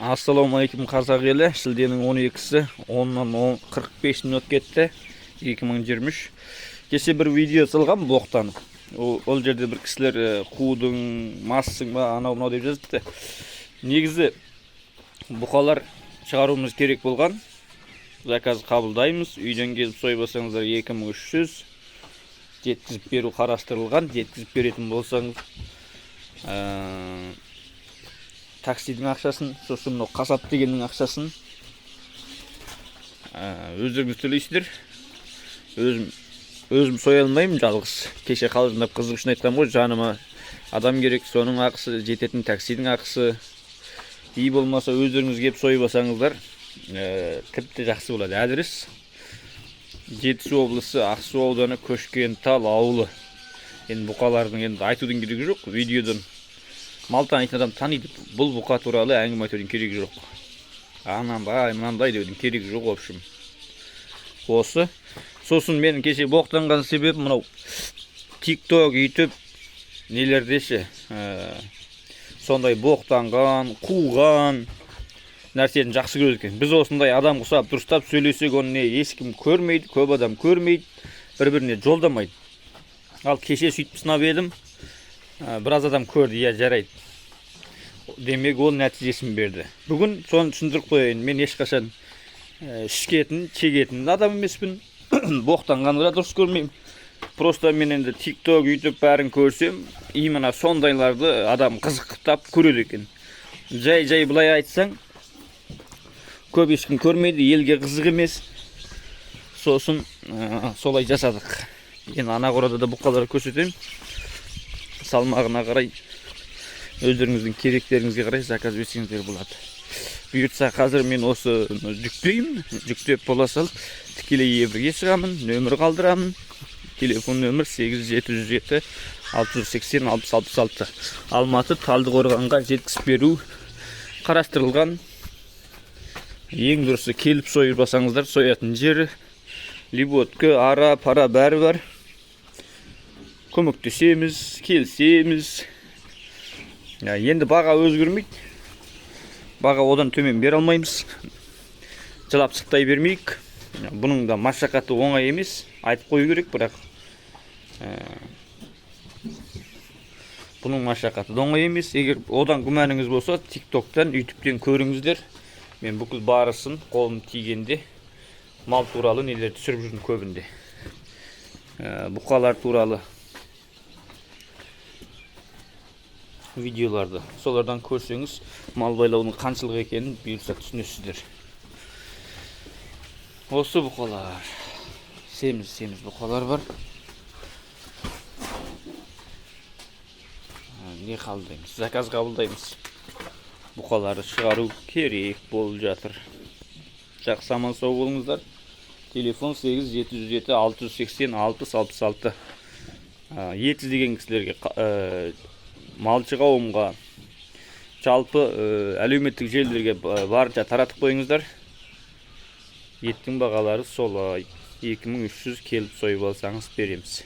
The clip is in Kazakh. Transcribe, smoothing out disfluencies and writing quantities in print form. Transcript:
Ассалаумағалейкум, қазақ елі. Шілденің 12-сі, 10-нан 45 минут кетті. 2023. Кеше бір видео салғам боқтанып. Ол жерде бір кісілер қудың, массың ба, анау мынау деп жазыпты. Негізі бұқалар шығаруымыз керек болған. Заказ қабылдаймыз. Үйден келіп сойбасаңыздар 2300, жеткізіп беру қарастырылған. Жеткізіп беретін болсаңыз, таксидің ақшасын, сосын мынау қасап дегеннің ақшасын өздеріңіз төлейсіздер. Өзім соя алмаймын жалғыз. Кеше қалжыңдап, қызық үшін айтқанмын ғой, жаныма адам керек, соның ақысы, жететін таксидің ақысы. И болмаса өздеріңіз келіп сойып алсаңыздар, тіпті жақсы болады. Адрес: Жетісу облысы, Ақсу ауданы, Көшкентал ауылы. Енді бұқалардың енді айтудың керегі жоқ, видеодан мал танитын адам таниды. Бұл бұқа туралы әңгіме айтудың керегі жоқ, анандай мынандай деудің керегі жоқ. В общем, осы. Сосын менің кеше боқтанған себебім мынау Тик Ток, Ютуб нелерде ше, сондай боқтанған, қуған нәрсені жақсы көреді екен. Біз осындай адам құсап дұрыстап сөйлесек, оны не ешкім көрмейді, көп адам көрмейді, бір біріне жолдамайды. Ал кеше сөйтіп сынап едім, біраз адам көрді. Иә, жарайды, демек, ол нәтижесін берді. Бүгін соны түсіндіріп қояйын. Мен ешқашан ішкетін, шегетін адам емеспін, боқтанғанды да дұрыс көрмеймін. Просто мен енді Тик Ток, Ютуб бәрін көрсем, именно сондайларды адам қызықтап көреді екен. Жай жай былай айтсаң, көп ешкім көрмейді, елге қызық емес. Сосын солай жасадық. Енді ана қорада да бұқалар көрсетемін. Салмағына қарай, өздеріңіздің керектеріңізге қарай заказ берсеңіздер болады. Бұйыртса, қазір мен осы жүктеймін. Жүктеп бола салып, тікелей эфирге шығамын, нөмір қалдырамын. Телефон нөмір 8 707 680 60 66. Алматы, Талдықорғанға жеткізіп беру қарастырылған. Ең дұрысы, келіп сойып алсаңыздар. Соятын жері, лебедка, ара пара бәрі бар. Көмектесеміз, келісеміз. Я, енді баға өзгермейді, баға одан төмен бере алмаймыз. Жылап сықтай бермейік. Бұның да машақаты оңай емес, айтып қою керек. Бірақ бұның машақаты да оңай емес. Егер одан күмәніңіз болса, Тик Токтан, Ютубтен көріңіздер. Мен бүкіл барысын, қолым тигенде мал туралы нелер түсіріп жүрмін көбінде. Бұқалар туралы видеоларды, солардан көрсеңіз, мал байлаудың қаншалық екенін бұйырса түсінесіздер. Осы бұқалар семіз семіз бұқалар бар. Не қабылдаймыз, заказ қабылдаймыз. Бұқаларды шығару керек болып жатыр. Жақсы, аман сау болыңыздар. Телефон 8 707 680 60 66. Ет іздеген кісілерге, малшы қауымға, жалпы әлеуметтік желілерге барынша таратып қойыңыздар. Еттің бағалары солай, 2300, келіп сойып алсаңыз береміз.